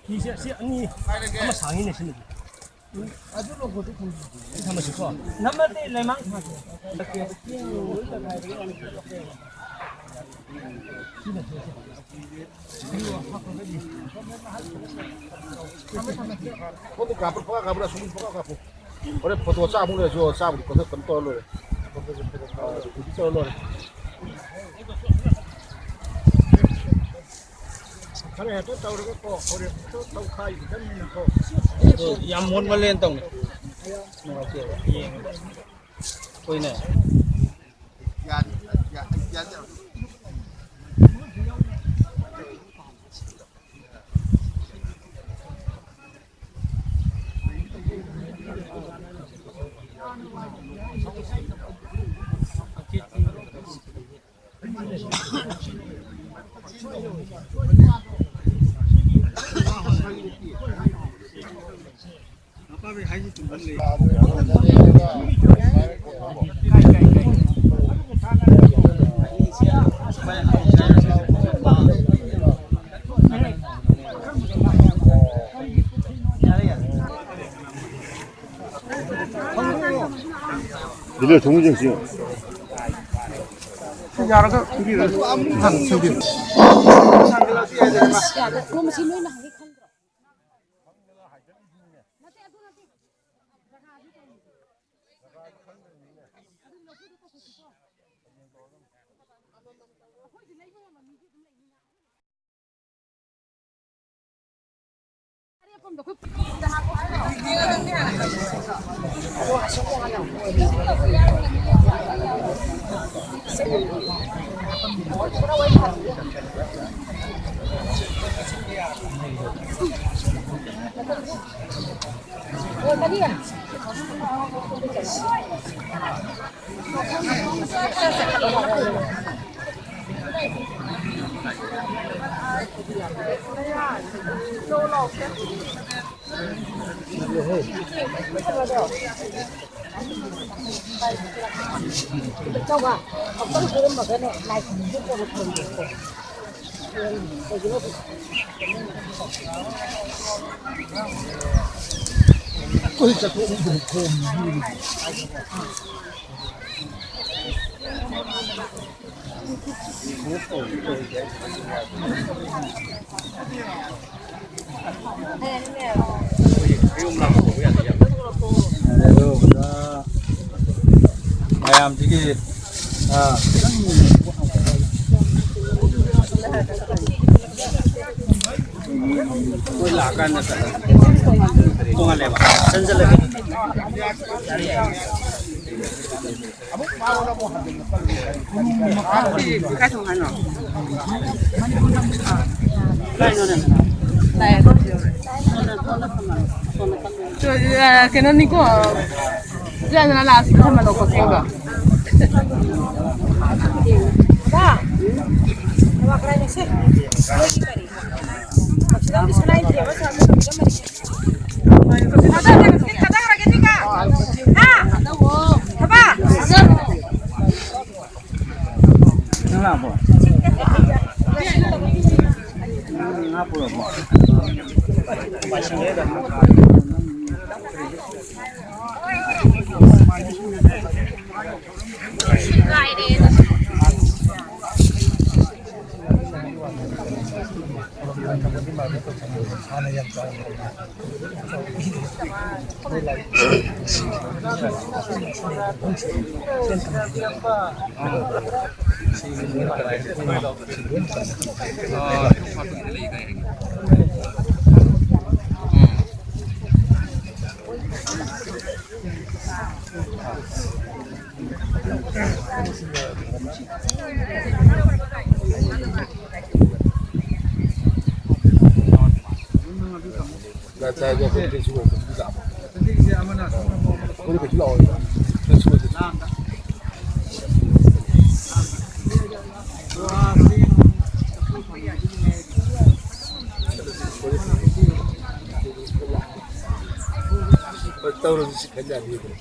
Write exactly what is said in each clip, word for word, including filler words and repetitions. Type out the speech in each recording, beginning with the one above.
ꯐꯤꯁꯦ ꯁꯤ ꯑꯅꯤ, ꯑꯃ ꯁꯥꯡꯉꯤꯅꯦ ꯁꯤꯅꯗꯤ꯫ ꯑꯗꯨ ꯂꯧꯕꯗꯨ ꯊꯝꯃꯁꯤꯀꯣ꯫ ꯅꯝꯃꯗꯤ ꯂꯩꯃꯥꯡ ꯊꯥꯁꯦ꯫ ꯐꯣꯟꯗꯨ ꯀꯥꯞꯄ꯭ꯔꯥ, ꯐꯣꯟ ꯀꯥꯞꯄ꯭ꯔꯥ, ꯁꯨꯝ ꯐꯣꯟ ꯀꯥꯞꯄꯨ꯫ ꯍꯣꯔꯦꯟ ꯐꯣꯇꯣ ꯆꯥꯃꯨꯛ ꯂꯩꯔꯁꯨ ꯆꯥꯕꯗꯤ ꯀꯛꯊꯠ ꯀꯩꯅꯣ ꯇꯧꯔ ꯂꯣꯏꯔꯦ꯫ ꯑ, ꯏꯗꯤꯠ ꯇꯧꯔ ꯂꯣꯏꯔꯦ꯫ ꯈꯔ ꯍꯦꯛꯇ ꯇꯧꯔꯒꯀꯣ, ꯍꯣꯔꯦꯟ ꯍꯦꯛꯇ ꯇꯧꯈꯥꯏꯈꯤꯗꯕꯅꯤꯅꯀꯣ꯫ ꯑꯗꯨ ꯌꯥꯝ ꯃꯣꯟꯃꯜꯂꯦꯅ ꯇꯧꯅꯤ꯫ ꯅꯨꯡꯉꯥꯏꯇꯦꯕ꯫ ꯌꯦꯡꯕꯗ꯫ ꯑꯩꯈꯣꯏꯅ ꯁꯤ ꯌꯥꯔꯒ ꯄꯤꯕꯤꯔꯣ꯫ ꯍꯥꯟꯅ ꯁꯤꯟꯕꯤꯔꯣ꯫ ꯌꯥꯗ꯭ꯔꯦ꯫ ꯃꯁꯤ ꯂꯣꯏꯅ ꯍꯪꯒꯦ ꯈꯟꯗ꯭ꯔꯣ? ꯅꯠꯇꯦ, ꯑꯗꯨ ꯅꯠꯇꯦ꯫ ꯖꯒꯥꯗꯤ ꯀꯩꯅꯣ? ꯑꯗꯨ ꯂꯧꯕꯨꯛꯇ ꯇꯧꯊꯣꯛꯁꯤꯀꯣ꯫ ꯑꯩꯈꯣꯏꯗꯤ ꯂꯩꯕ ꯉꯝꯕ ꯃꯤꯗꯤ ꯑꯗꯨꯝ ꯂꯩꯅꯤꯅ꯫ ꯃꯌꯥꯝꯁꯤꯒꯤ, ꯑꯥ, ꯈꯤꯇꯪ ꯃꯣꯏ ꯂꯥꯛꯑꯀꯥꯟꯗ ꯇꯣꯉꯥꯜꯂꯦꯕ꯫ ꯆꯟꯁꯤꯜꯂꯒꯦ꯫ ꯀꯥꯏ ꯊꯣꯡ ꯍꯥꯏꯅꯣ? ꯀꯩꯅꯣꯅꯤꯀꯣ, ꯏꯆꯦ ꯑꯗꯨꯅ ꯂꯥꯛꯑꯁꯤ ꯊꯝꯍꯜꯂꯣꯀꯣ, ꯆꯦꯡꯗꯣ꯫ ꯕꯥ, ꯀꯅꯥ ꯀꯅꯥ ꯁꯦ? ꯅꯣꯏꯒꯤ ꯀꯔꯤ? ꯁꯅꯥ ꯏꯟꯗ꯭ꯔꯦꯕ ꯁꯥ ꯀꯗꯧꯔꯒꯦ ꯅꯤꯀꯥ? ꯍꯥ? ꯊꯕ? ꯅꯪ ꯂꯥꯛꯑꯕꯣ? ꯅꯪ ꯉꯥ ꯄꯨꯔꯛꯑꯕꯣ? ꯇꯧꯔꯁꯨ ꯆꯤꯛꯍꯟ ꯌꯥꯅꯤꯗꯅ꯫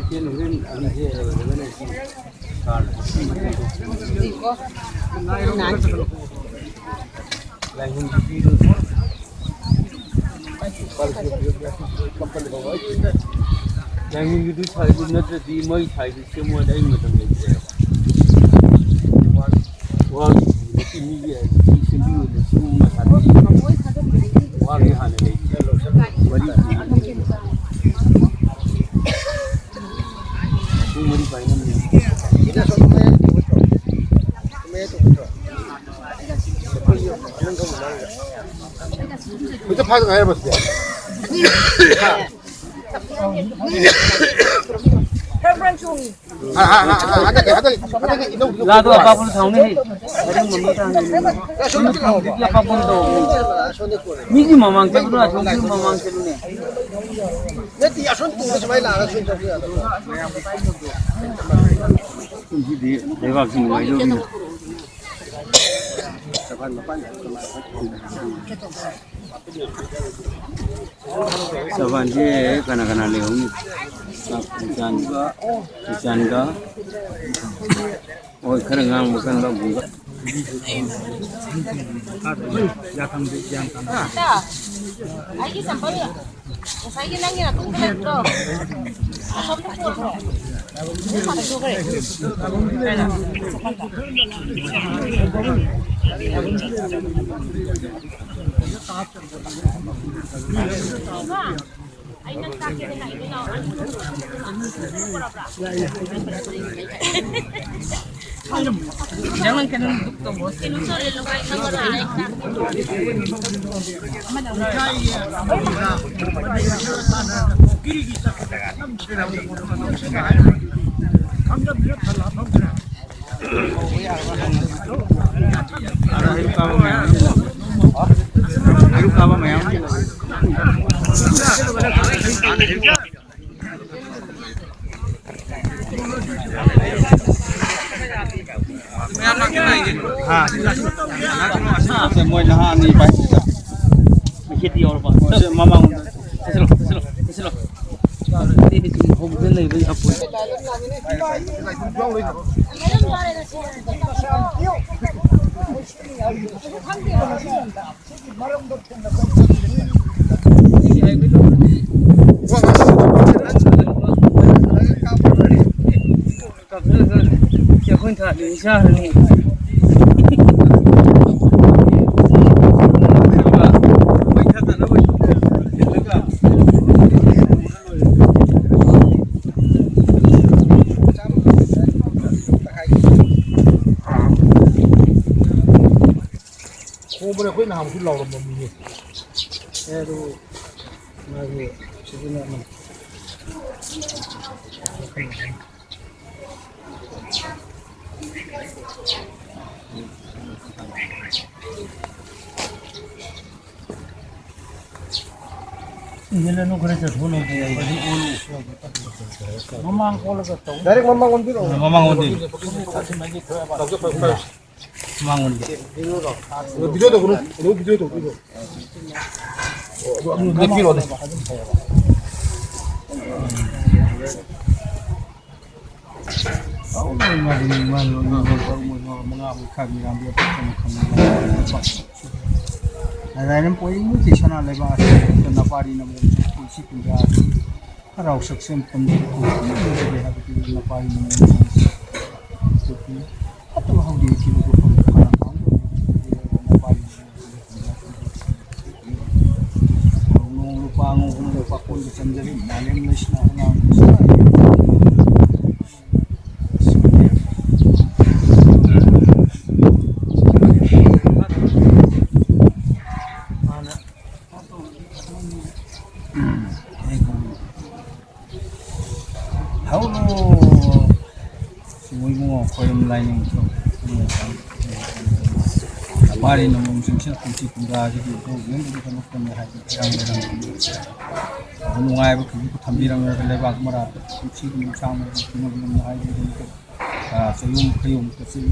ꯏꯆꯦꯅ ꯍꯣꯔꯦꯟ ꯑꯅꯤꯁꯦ ꯂꯩꯔꯝꯒꯅꯤ꯫ ꯂꯥꯏꯅꯤꯡꯒꯤꯗꯨ ꯁꯥꯏꯗꯨ ꯅꯠꯇ꯭ꯔꯗꯤ ꯃꯩ ꯁꯥꯏꯗꯨ ꯁꯦꯝꯃꯣ ꯍꯥꯏꯗꯤ ꯑꯩ ꯃꯇꯝ ꯂꯩꯇ꯭ꯔꯦ꯫ ꯋꯥꯒꯤ ꯃꯤꯒꯤ ꯁꯦꯝꯕꯤꯌꯨ ꯍꯥꯏꯗꯤ ꯁꯤꯒꯨꯝꯕ ꯃꯁꯥꯗꯤ ꯋꯥꯒꯤ ꯍꯥꯟꯅ ꯂꯩꯇ꯭ꯔꯦ꯫ ꯃꯔꯤ ꯄꯨꯡ ꯃꯔꯤ ꯄꯥꯏ ꯉꯝꯃꯤ꯫ ꯍꯧꯖꯤꯛꯇ ꯐꯥꯗ ꯉꯥꯏꯔꯕꯁꯤꯗꯤ꯫ ꯍꯥ, ꯍꯥ, ꯍꯥ, ꯍꯥ, ꯍꯟꯗꯛꯀꯤ, ꯍꯟꯗꯛꯀꯤ, ꯍꯟꯗꯛꯀꯤ ꯏꯅꯧ, ꯏꯅꯧ ꯂꯥꯗꯣ ꯑꯄꯥꯛꯄꯗꯣ ꯊꯥꯎꯅꯦ꯫ ꯃꯔꯤꯡ ꯃꯃꯥ ꯊꯥꯡꯅꯦ꯫ ꯁꯨꯝ ꯊꯥꯎꯗꯤ ꯑꯄꯥꯛꯄꯗꯣ ꯇꯧ꯫ ꯃꯤꯒꯤ ꯃꯃꯥꯡ ꯆꯠꯂꯨ, ꯑꯁꯣꯝꯒꯤ ꯃꯃꯥꯡ ꯆꯠꯂꯨꯅꯦ꯫ ꯅꯠꯇꯦ, ꯑꯁꯣꯝ ꯇꯨꯡꯗ ꯁꯨꯃꯥꯏꯅ ꯂꯥꯛꯑꯒ ꯁꯨꯝ ꯇꯧꯕ ꯌꯥꯗꯕ꯭ꯔꯣ? ꯀꯨꯝꯁꯤꯗꯤ ꯂꯩꯕꯥꯛꯁꯤ ꯅꯨꯡꯉꯥꯏꯗꯧꯔꯤꯅ꯫ ꯁꯕꯥꯟꯁꯦ ꯀꯅꯥ ꯀꯅꯥ ꯂꯩꯍꯧꯅꯤ? ꯏꯆꯥꯟꯒ, ꯏꯆꯥꯟꯒ, ꯍꯣꯏ, ꯈꯔ ꯉꯥꯡꯕ ꯀꯟꯕ ꯑꯃꯒ꯫ ꯏꯇꯥ, ꯑꯩꯒꯤ ꯆꯝꯄꯜ ꯉꯁꯥꯏꯒꯤ ꯅꯪꯒꯤ ꯅꯇꯨꯡꯗ ꯂꯩꯕꯗꯣ, ꯑꯁꯣꯝꯗ ꯄꯨꯔꯛꯑꯣ꯫ ꯑꯗꯣ ꯍꯩꯔꯨꯛ ꯀꯥꯕ ꯃꯌꯥꯝ, ꯍꯩꯔꯨꯛ ꯀꯥꯕ ꯃꯌꯥꯝ꯫ ꯍꯥ꯫ ꯁꯦ, ꯃꯣꯏ ꯅꯍꯥ ꯑꯅꯤ ꯄꯥꯏ꯫ ꯃꯩꯈꯦꯠꯇꯤ ꯌꯥꯎꯔꯕ? ꯁꯦ, ꯃꯃꯥꯡꯂꯣꯝꯗ꯫ ꯆꯠꯁꯤꯜꯂꯣ, ꯆꯠꯁꯤꯜꯂꯣ, ꯆꯠꯁꯤꯜꯂꯣ꯫ ꯑꯇꯩꯗꯤ ꯁꯨꯝ ꯍꯧꯕꯗ ꯂꯩꯕ ꯌꯥꯄꯣꯏ꯫ ꯑꯩꯈꯣꯏꯅ ꯊꯥꯗꯤ ꯆꯥꯔꯅꯤ꯫ ꯈꯣꯡꯕꯅꯦ, ꯑꯩꯈꯣꯏ ꯅꯍꯥꯟꯃꯨꯛꯁꯨ ꯂꯥꯎꯔꯝꯕ ꯃꯤꯅꯦ꯫ ꯑꯦ, ꯑꯗꯨ ꯃꯥꯒꯤ ꯁꯤꯖꯤꯟꯅ ꯑꯃꯅꯤ꯫ ꯏꯟꯖꯤꯟ ꯑꯅꯨ ꯈꯔ ꯆꯠꯊꯣꯛꯅꯕ꯫ ꯃꯃꯥꯡ ꯀꯣꯜꯂꯒ ꯇꯧ꯫ ꯗꯥꯏꯔꯦꯛ ꯃꯃꯥꯡ ꯑꯣꯟꯕꯤꯔꯛꯑꯣ꯫ ꯃꯃꯥꯡ ꯑꯣꯟꯕꯤꯔꯛꯑꯣ꯫ ꯃꯃꯥꯡ ꯑꯣꯟꯕꯤꯔꯛꯑꯣ꯫ ꯚꯤꯗꯤꯑꯣ ꯇꯧꯒꯅꯨ꯫ ꯑꯗꯨ ꯚꯤꯗꯤꯑꯣ ꯇꯧꯕꯤꯔꯣ꯫ ꯑꯣ, ꯑꯗꯨ ꯑꯗꯨꯝ ꯂꯦꯞꯄꯤꯔꯣꯅꯦ꯫ ꯑꯗꯨꯃꯥꯏꯅ ꯄꯣꯏꯃꯨꯛꯀꯤ ꯁꯅꯥ ꯂꯩꯕꯥꯛ ꯑꯁꯤ ꯅꯄꯥꯔꯤꯅ ꯃꯣꯡꯁꯣꯡ ꯄꯨꯟꯁꯤ ꯀꯨꯟꯖꯥ ꯑꯁꯤ ꯍꯔꯥꯎ ꯁꯛꯁꯦꯜ ꯄꯨꯟꯁꯤ ꯀꯨꯟꯁꯤ ꯍꯥꯏꯕꯗꯤ ꯅꯄꯥꯔꯤꯅ ꯃꯣꯡꯁꯣꯡ ꯄꯨꯟꯁꯤ ꯐꯠꯇꯕ ꯍꯧꯗꯤ ꯊꯤꯕ ꯃꯐꯝ ꯈꯔ ꯅꯄꯥꯔꯤꯅ ꯅꯣꯡ ꯂꯨꯄꯥ ꯉꯧꯕꯅ ꯂꯨꯄꯥ ꯀꯨꯟꯗ ꯆꯪꯖꯔꯤ꯫ ꯃꯥꯂꯦꯝ ꯂꯩꯁꯤꯅ ꯑꯉꯥꯡ ꯃꯆꯥ ꯍꯧꯔꯣ꯫ ꯏꯕꯨꯡꯉꯣ ꯈꯣꯏꯔꯝ ꯂꯥꯏꯅꯤꯡꯊꯧ꯫ ꯃꯥꯔꯤ ꯅꯣꯡꯃ ꯆꯤꯡꯁꯤꯜ ꯄꯨꯟꯁꯤ ꯀꯨꯝꯖꯥꯁꯤꯒꯤ ꯏꯙꯧ ꯌꯦꯡꯕꯒꯤꯗꯃꯛꯇꯅꯤ ꯍꯥꯏꯗꯤ ꯏꯔꯥꯡ ꯂꯩꯔꯥꯡ ꯅꯨꯡꯉꯥꯏꯕ ꯐꯤꯕꯝ ꯊꯝꯕꯤꯔꯝꯂꯒ ꯂꯩꯕꯥꯛ ꯃꯔꯥ ꯄꯨꯟꯁꯤꯒꯤ ꯅꯨꯡꯁꯥꯡꯕ ꯍꯤꯡꯅꯕꯒꯤ ꯍꯥꯏꯕꯒꯤꯗꯃꯛꯇ ꯆꯌꯣꯝ ꯈꯌꯣꯝ ꯀꯠꯆꯩ꯫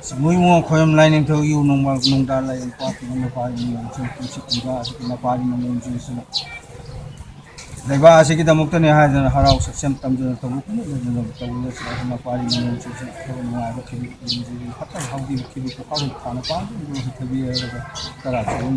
ꯆꯤꯡꯃꯩ ꯃꯣꯡ ꯈꯣꯏꯔꯝ ꯂꯥꯏꯅꯤꯡꯊꯧ ꯏꯌꯨ ꯅꯣꯡꯃꯥꯏ ꯅꯣꯡꯗꯥ ꯂꯥꯏꯔꯦꯟ ꯄꯥꯠꯀꯤ ꯃꯄꯥꯒꯤ ꯃꯤꯑꯣꯏꯁꯤꯡ ꯇꯨꯡꯁꯤꯠ ꯇꯨꯝꯖꯥ ꯑꯁꯤꯒꯤ ꯃꯄꯥꯒꯤ ꯃꯉꯣꯟꯁꯤꯡꯁꯤꯅ ꯂꯩꯕꯥꯛ ꯑꯁꯤꯒꯤꯗꯃꯛꯇꯅꯤ ꯍꯥꯏꯗꯅ ꯍꯔꯥꯎ ꯁꯛꯁꯦꯝ ꯇꯝꯗꯨꯅ ꯇꯧꯕ ꯄꯨꯝꯅꯃꯛ ꯇꯧꯕꯤꯔꯁꯤ꯫ ꯑꯗꯨꯅ ꯄꯥꯔꯤ ꯃꯉꯣꯟꯁꯤꯡꯁꯤꯅ ꯑꯐꯕ ꯅꯨꯡꯉꯥꯏꯕ ꯊꯤꯕꯤꯕ ꯐꯠꯇꯕ ꯍꯥꯎꯗꯤꯕ ꯊꯤꯕꯤꯕ ꯐꯥꯎꯕ ꯐꯥꯅ ꯄꯥꯝꯗꯨꯅ ꯊꯤꯕꯤꯔꯒ ꯇꯔꯥ ꯆꯍꯨꯝ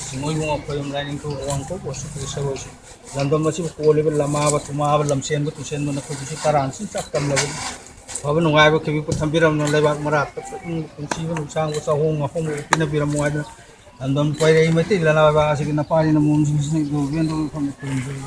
ꯆꯤꯡꯃꯩꯕꯨꯡ ꯑꯩꯈꯣꯏ ꯂꯥꯏꯅꯤꯡ ꯊꯧ ꯋꯥꯡ ꯀꯧꯕ ꯁꯨꯄ꯭ꯔꯤ ꯁꯒꯣꯜꯁꯦ ꯂꯝꯗꯝ ꯑꯁꯤꯕꯨ ꯀꯣꯜꯂꯤꯕ ꯂꯃꯥꯕ ꯊꯨꯃꯥꯕ ꯂꯝꯁꯦꯟꯕ ꯇꯨꯁꯦꯟꯕ ꯅꯈꯣꯏꯕꯨꯁꯨ ꯇꯔꯥꯝꯁꯤꯟ ꯆꯥꯛ ꯇꯝꯂꯕꯅꯤ꯫ ꯑꯐꯕ ꯅꯨꯡꯉꯥꯏꯕ ꯈꯤꯕꯤꯛꯄꯨ ꯊꯝꯕꯤꯔꯝꯅ ꯂꯩꯕꯥꯛ ꯃꯔꯥꯛꯇ ꯄꯨꯛꯅꯤꯡ ꯁꯥꯡꯕ ꯆꯍꯣꯡ ꯉꯥꯍꯣꯡꯕ ꯄꯤꯅꯕꯤꯔꯝꯃꯨ ꯍꯥꯏꯗꯨꯅ ꯂꯝꯗꯝ ꯄꯥꯏꯔꯛꯏ ꯃꯩꯇꯩ ꯂꯩꯕꯥꯛ ꯑꯁꯤꯒꯤ ꯅꯄꯥꯔꯤ ꯅꯃꯣꯝꯁꯤꯡꯁꯤꯅ ꯏꯕꯨ ꯕꯦꯟꯗꯣꯒꯤ ꯈꯝꯕ ꯈꯨꯔꯨꯝꯖꯔꯤ꯫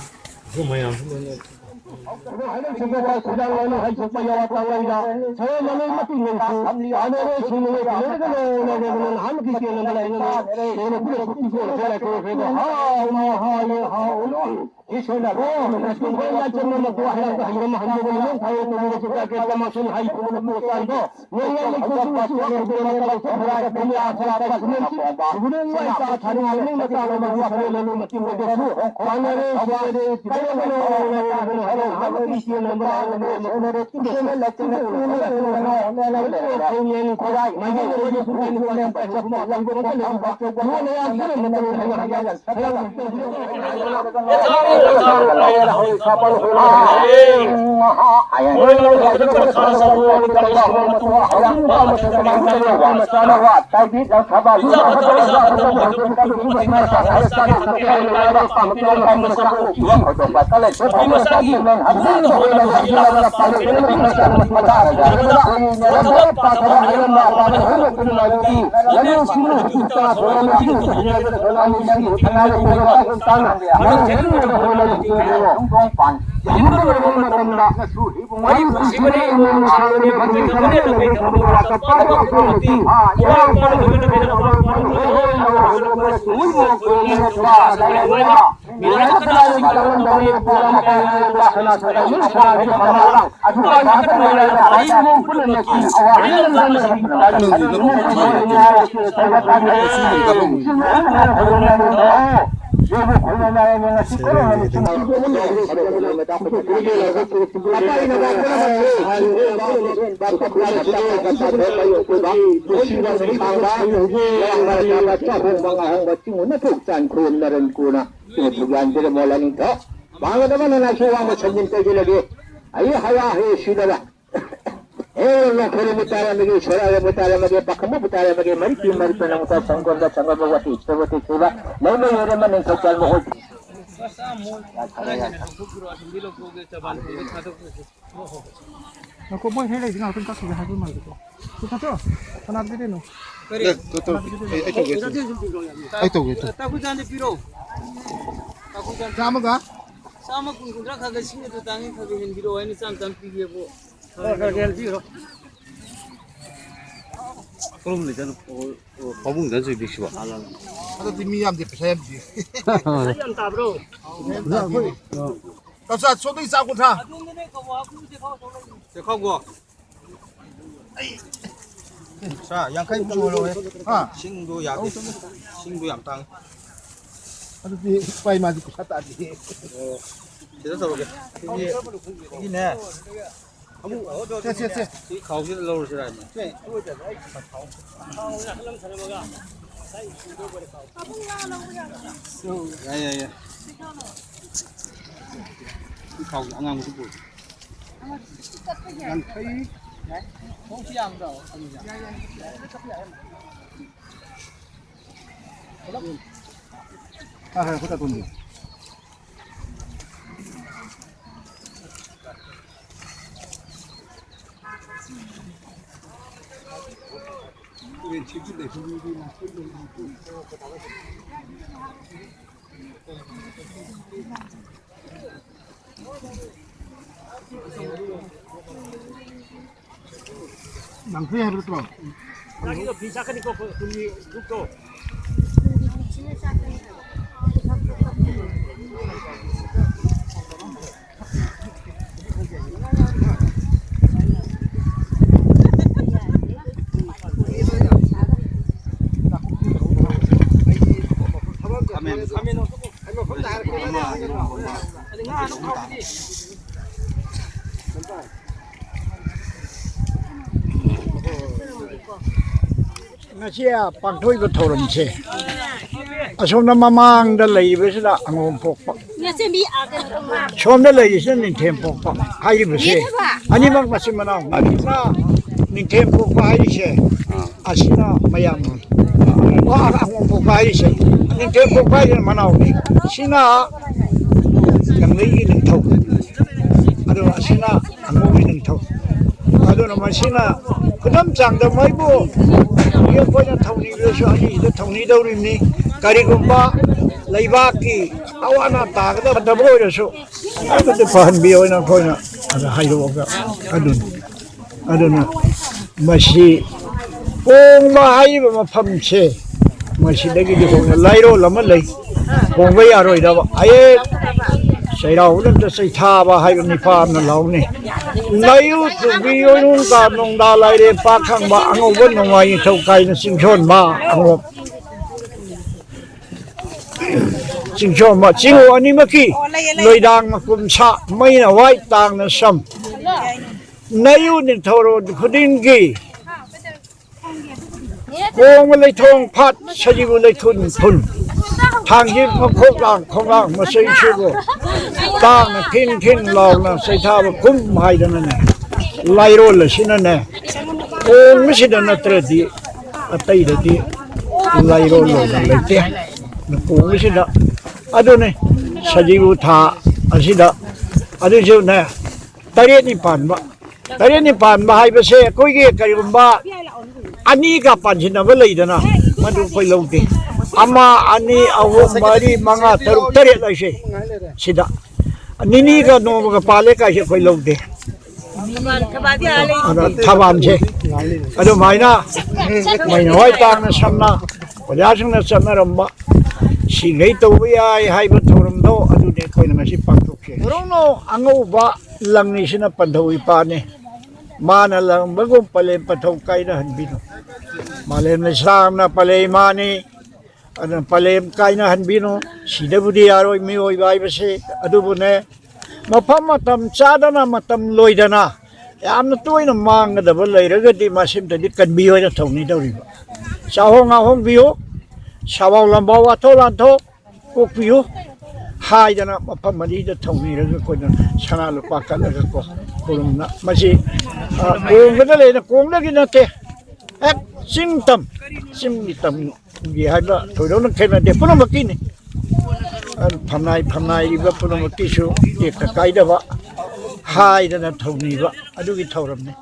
ꯃꯥꯡꯒꯗꯕ ꯅꯅꯥꯏꯁꯨ ꯋꯥꯡꯃ ꯁꯟꯖꯤꯟ ꯀꯩꯒꯤꯂꯒꯦ? ꯑꯩ ꯍꯋꯥ ꯍꯦ ꯁꯤꯗꯕ꯫ ꯍꯦ ꯂꯣꯈꯣꯔꯤ ꯃꯨꯇꯥꯔ ꯃꯤꯒꯤ ꯁꯣꯔꯥꯒ ꯃꯨꯇꯥꯔ ꯃꯒꯤ ꯄꯥꯈꯝꯕ ꯃꯨꯇꯥꯔ ꯃꯒꯤ ꯃꯔꯤꯀꯤ ꯃꯔꯤꯄꯅ ꯃꯨꯇꯥ ꯁꯪꯒꯣꯟꯗ ꯁꯪꯒꯣꯟꯕ ꯋꯥꯇꯤ ꯁꯣꯕꯇꯤ ꯁꯤꯕ ꯂꯩꯃ ꯌꯣꯔꯦ ꯃꯅꯤꯡ ꯊꯧꯀꯜ ꯃꯍꯣꯏ꯫ ꯉꯥꯏꯈꯣ, ꯃꯣꯏ ꯍꯦꯛ ꯂꯩꯁꯤ ꯉꯥꯛꯇꯪ ꯀꯛꯈꯤꯒꯦ ꯍꯥꯏꯕ ꯃꯥꯜꯂꯦꯀꯣ꯫ ꯁꯤ ꯐꯠꯇ꯭ꯔꯣ? ꯀꯅꯥꯗ ꯄꯤꯗꯣꯏꯅꯣ? ꯀꯔꯤ? ꯑꯦ, ꯇꯣ, ꯇꯣ, ꯑꯩ, ꯑꯩ ꯇꯧꯒꯦ, ꯑꯩ ꯇꯧꯒꯦ꯫ ꯑ, ꯇꯥꯀꯨꯖꯥꯟꯗ ꯄꯤꯔꯣ꯫ ꯇꯥꯀꯨꯖꯥꯟ꯫ ꯆꯥꯝꯃꯒ? ꯆꯥꯝꯃ ꯀꯨꯟ, ꯀꯨꯟꯊ꯭ꯔꯥ ꯈꯔ ꯈꯔ ꯁꯤꯡ ꯑꯗꯨ ꯇꯥꯡꯉꯦ, ꯈꯔ ꯈꯔ ꯍꯦꯟꯕꯤꯔꯛꯑꯣ ꯍꯥꯏꯅ ꯆꯥꯝ ꯆꯥꯝ ꯄꯤꯒꯦꯕꯨ꯫ ꯈꯔ ꯈꯔ ꯍꯦꯟꯕꯤꯔꯣ꯫ ꯀꯔꯝ ꯂꯩꯖꯥꯠꯅꯣ? ꯄꯥꯕꯨꯡꯗ ꯆꯨꯕꯤꯁꯤꯕꯣ? ꯑꯗꯨꯗꯤ ꯃꯤ ꯌꯥꯝꯗꯦ, ꯄꯩꯁꯥ ꯌꯥꯝꯗꯦ꯫ ꯄꯩꯁꯥ ꯌꯥꯝ ꯇꯥꯕ꯭ꯔꯣ? ꯌꯥꯝ ꯇꯥꯕꯅꯦ꯫ ꯀꯆꯥ ꯁꯣꯝꯗꯒꯤ ꯆꯥ ꯀꯨꯟꯊ꯭ꯔꯥ꯫ ꯆꯦꯈꯥꯎꯒꯣ꯫ ꯁꯥ, ꯌꯥꯡꯈꯩ ꯃꯨꯛ ꯁꯨꯍꯜꯂꯣꯍꯦ꯫ ꯍꯥ? ꯁꯤꯡꯗꯣ ꯌꯥꯗꯦ꯫ ꯁꯤꯡꯗꯣ ꯌꯥꯝ ꯇꯥꯡꯉꯤ꯫ ꯑꯗꯨꯗꯤ ꯎꯄꯥꯏ ꯃꯥꯗꯤ ꯄꯩꯁꯥ ꯇꯥꯗꯦ꯫ ꯑꯣ, ꯁꯤꯗ ꯇꯧꯔꯒꯦ꯫ ꯁꯤꯒꯤ, ꯁꯤꯒꯤꯅꯦ꯫ ꯁꯦ, ꯁꯦ, ꯁꯦ꯫ ꯁꯤ ꯈꯥꯎꯁꯤꯗ ꯂꯧꯔꯁꯤꯔꯥ ꯍꯥꯏꯅ꯫ ꯌꯥꯏ, ꯌꯥꯏ, ꯌꯥꯏ꯫ ꯊꯥꯎ ꯑꯉꯥꯡꯕꯗꯨ ꯄꯨꯔꯛꯑꯣ꯫ ꯌꯥꯡꯈꯩ꯫ ꯍꯣꯏ, ꯍꯣꯏ, ꯈꯨꯠꯇ ꯊꯝꯕꯤꯌꯨ꯫ ꯌꯥꯡꯈꯩ ꯍꯥꯏꯕ ꯅꯠꯇ꯭ꯔꯣ? ꯅꯪꯒꯤꯗꯣ ꯐꯤ ꯁꯥꯀꯅꯤꯀꯣ, ꯀꯨꯟꯒꯤ ꯒ꯭ꯔꯨꯞꯇꯣ꯫ ꯈꯥꯃꯦꯟ, ꯈꯥꯃꯦꯟ꯫ ꯉꯁꯤ ꯄꯥꯡꯊꯣꯛꯏꯕ ꯊꯧꯔꯝꯁꯦ, ꯑꯁꯣꯝꯗ ꯃꯃꯥꯡꯗ ꯂꯩꯔꯤꯕꯁꯤꯗ ꯑꯉꯣꯝ ꯄꯣꯛꯄ, ꯁꯣꯝꯗ ꯂꯩꯔꯤꯁꯤꯅ ꯅꯤꯡꯊꯦꯝ ꯄꯣꯛꯄ ꯍꯥꯏꯔꯤꯕꯁꯦ, ꯑꯅꯤꯃꯛ ꯃꯆꯤꯟ ꯃꯅꯥꯎ꯫ ꯑꯁꯤꯅ ꯅꯤꯡꯊꯦꯝ ꯄꯣꯛꯄ ꯍꯥꯏꯔꯤꯁꯦ, ꯑꯁꯤꯅ ꯃꯌꯥꯝ ꯑꯉꯣꯝ ꯄꯣꯛꯄ ꯍꯥꯏꯔꯤꯁꯦ, ꯅꯤꯡꯊꯦꯝ ꯄꯣꯛꯄ ꯍꯥꯏꯁꯤꯅ ꯃꯅꯥꯎꯅꯤ꯫ ꯁꯤꯅ ꯀꯪꯂꯩꯒꯤ ꯅꯤꯡꯊꯧ, ꯑꯗꯨꯒ ꯑꯁꯤꯅ ꯑꯉꯣꯝꯒꯤ ꯅꯤꯡꯊꯧ꯫ ꯑꯗꯨꯅ ꯃꯁꯤꯅ ꯈꯨꯗꯝ ꯆꯥꯡꯗꯝ ꯍꯥꯏꯕꯨ, ꯑꯩꯈꯣꯏꯅ ꯊꯧꯅꯤꯕꯗꯁꯨ ꯑꯅꯤꯁꯤꯗ ꯊꯧꯅꯤꯗꯧꯔꯤꯕꯅꯤ꯫ ꯀꯔꯤꯒꯨꯝꯕ ꯂꯩꯕꯥꯛꯀꯤ ꯑꯋꯥ ꯑꯅꯥ ꯇꯥꯒꯗꯕ ꯑꯣꯏꯔꯁꯨ, ꯑꯗꯨꯗꯤ ꯐꯍꯟꯕꯤꯌꯣꯅ ꯑꯩꯈꯣꯏꯅ ꯑꯗ ꯍꯥꯏꯗꯣꯛꯑꯒ ꯑꯗꯨꯅꯤ꯫ ꯑꯗꯨꯅ ꯃꯁꯤ ꯀꯣꯡꯕ ꯍꯥꯏꯔꯤꯕ ꯃꯐꯝꯁꯦ, ꯃꯁꯤꯗꯒꯤꯗꯤ ꯍꯦꯟꯅ ꯂꯥꯏꯔꯣꯜ ꯑꯃ ꯂꯩ꯫ ꯀꯣꯡꯕ ꯌꯥꯔꯣꯏꯗꯕ ꯍꯌꯦꯡ ꯆꯩꯔꯥꯎꯕꯗ ꯆꯩꯊꯥꯕ ꯍꯥꯏꯕ ꯅꯤꯄꯥ ꯑꯃꯅ ꯂꯥꯎꯅꯤ꯫ ꯂꯩꯌꯨ ꯇꯨꯕꯤ ꯑꯣꯏꯅꯨꯡ ꯀꯥ ꯅꯣꯡꯗꯥ ꯂꯥꯏꯔꯦꯝ ꯄꯥꯛ ꯈꯪꯕ ꯑꯉꯧꯕ ꯅꯣꯡꯃꯥꯏ ꯅꯤꯡꯊꯧ ꯀꯥꯏꯅ ꯆꯤꯡꯁꯣꯟꯕ ꯑꯉꯣꯝ꯫ ꯆꯤꯡꯁꯣꯝꯕ ꯆꯤꯡꯉꯨ ꯑꯅꯤꯃꯛꯀꯤ ꯂꯣꯏꯗꯥꯡ ꯃꯀꯨꯝ ꯁꯥ, ꯃꯩꯅ ꯋꯥꯏ ꯇꯥꯡꯅ ꯁꯝ꯫ ꯅꯌꯨ ꯅꯤꯡꯊꯧꯔꯣꯟ ꯈꯨꯗꯤꯡꯒꯤ ꯀꯣꯡꯕ ꯂꯩꯊꯣꯡ ꯐꯥꯠ, ꯁꯖꯤꯕꯨ ꯂꯩꯊꯨꯟ ꯐꯨꯟ꯫ ꯊꯥꯡꯖꯤꯡ ꯃꯈꯣꯛ ꯂꯥꯡ ꯈꯣꯡꯂꯥꯡ ꯃꯆꯩꯁꯤꯕꯨ ꯇꯥꯡꯅ ꯊꯤꯟ ꯊꯤꯟ ꯂꯥꯎꯅ ꯆꯩꯊꯥꯕ ꯀꯨꯝ ꯍꯥꯏꯗꯅꯅꯦ, ꯂꯥꯏꯔꯣꯜ ꯑꯁꯤꯅꯅꯦ ꯀꯣꯡꯕꯁꯤꯗ ꯅꯠꯇ꯭ꯔꯗꯤ ꯑꯇꯩꯗꯗꯤ ꯂꯥꯏꯔꯣꯜ ꯂꯣꯏꯅ ꯂꯩꯇꯦ꯫ ꯀꯣꯡꯕꯁꯤꯗ ꯑꯗꯨꯅꯤ ꯁꯖꯤꯕꯨ ꯊꯥ ꯑꯁꯤꯗ ꯑꯗꯨꯁꯨꯅꯦ ꯇꯔꯦꯠꯅꯤ ꯄꯥꯟꯕ꯫ ꯇꯔꯦꯠꯅꯤ ꯄꯥꯟꯕ ꯍꯥꯏꯕꯁꯦ ꯑꯩꯈꯣꯏꯒꯤ ꯀꯔꯤꯒꯨꯝꯕ ꯑꯅꯤꯒ ꯄꯥꯟꯁꯤꯟꯅꯕ ꯂꯩꯗꯅ, ꯃꯗꯨ ꯑꯩꯈꯣꯏ ꯂꯧꯗꯦ꯫ ꯑꯃ, ꯑꯅꯤ, ꯑꯍꯨꯝ, ꯃꯔꯤ, ꯃꯉꯥ, ꯇꯔꯨꯛ, ꯇꯔꯦꯠ ꯍꯥꯏꯁꯦ ꯁꯤꯗ ꯅꯤꯅꯤꯒ ꯅꯣꯡꯃꯒ ꯄꯥꯜꯂꯦ ꯀꯥꯏꯁꯦ ꯑꯩꯈꯣꯏ ꯂꯧꯗꯦ꯫ ꯑꯗ ꯊꯕꯥꯜꯁꯦ ꯑꯗꯨꯃꯥꯏꯅ ꯃꯩꯅ ꯍꯣꯏ ꯇꯥꯡꯅ ꯁꯝꯅ ꯑꯣꯖꯥꯁꯤꯡꯅ ꯆꯠꯅꯔꯝꯕ ꯁꯤꯈꯩ ꯇꯧꯕ ꯌꯥꯏ ꯍꯥꯏꯕ ꯊꯧꯔꯝꯗꯣ ꯑꯗꯨꯅꯤ ꯑꯩꯈꯣꯏꯅ ꯉꯁꯤ ꯄꯥꯡꯊꯣꯛꯆꯩ꯫ ꯍꯧꯔꯧꯅ ꯑꯉꯧꯕ ꯂꯪꯅꯤꯁꯤꯅ ꯄꯟꯊꯧ ꯏꯄꯥꯅꯤ꯫ ꯃꯥꯅ ꯂꯪꯕꯒꯨꯝ ꯄꯂꯦꯝ ꯄꯟꯊꯧ ꯀꯥꯏꯅꯍꯟꯕꯤꯅꯨ꯫ ꯃꯥꯂꯦꯝ ꯂꯩꯁꯥꯡꯅ ꯄꯂꯦꯝ ꯏꯃꯥꯅꯤ꯫ ꯑꯗꯨꯅ ꯄꯂꯦꯝ ꯀꯥꯏꯅꯍꯟꯕꯤꯅꯨ꯫ ꯁꯤꯗꯕꯨꯗꯤ ꯌꯥꯔꯣꯏ ꯃꯤꯑꯣꯏꯕ ꯍꯥꯏꯕꯁꯤ꯫ ꯑꯗꯨꯕꯨꯅꯦ, ꯃꯐꯝ ꯃꯇꯝ ꯆꯥꯗꯅ, ꯃꯇꯝ ꯂꯣꯏꯗꯅ, ꯌꯥꯝꯅ ꯇꯣꯏꯅ ꯃꯥꯡꯒꯗꯕ ꯂꯩꯔꯒꯗꯤ ꯃꯁꯤꯝꯇꯗꯤ ꯀꯟꯕꯤꯌꯨ ꯍꯥꯏꯅ ꯊꯧꯅꯤꯗꯧꯔꯤꯕ꯫ ꯆꯥꯍꯣꯡ ꯉꯥꯍꯣꯡꯕꯤꯌꯨ, ꯁꯥꯋꯥꯎ ꯂꯝꯕꯥꯎ ꯋꯥꯊꯣꯛ ꯂꯥꯟꯊꯣꯛ ꯀꯣꯛꯄꯤꯌꯨ ꯍꯥꯏꯗꯅ ꯃꯐꯝ ꯑꯅꯤꯗ ꯊꯧꯅꯤꯔꯒ ꯑꯩꯈꯣꯏꯅ ꯁꯅꯥ ꯂꯨꯄꯥ ꯀꯠꯂꯒꯀꯣ ꯈꯨꯔꯨꯝꯅ ꯃꯁꯤ, ꯑ, ꯀꯣꯡꯕꯗ ꯂꯩꯅ ꯀꯣꯡꯗꯒꯤ ꯅꯠꯇꯦ꯫ ꯍꯦꯛ ꯆꯤꯡ ꯇꯝ, ꯆꯤꯡꯒꯤ ꯇꯝꯒꯤ ꯍꯥꯏꯕ ꯊꯣꯏꯗꯣꯛꯅ ꯈꯦꯠꯅꯗꯦ, ꯄꯨꯝꯅꯃꯛꯀꯤꯅꯤ꯫ ꯑ, ꯐꯝꯅꯥꯏ, ꯐꯝꯅꯥꯏꯔꯤꯕ ꯄꯨꯝꯅꯃꯛꯀꯤꯁꯨ ꯇꯦꯛꯇ ꯀꯥꯏꯗꯕ ꯍꯥꯏꯗꯅ ꯊꯧꯅꯤꯕ ꯑꯗꯨꯒꯤ ꯊꯧꯔꯝꯅꯤ꯫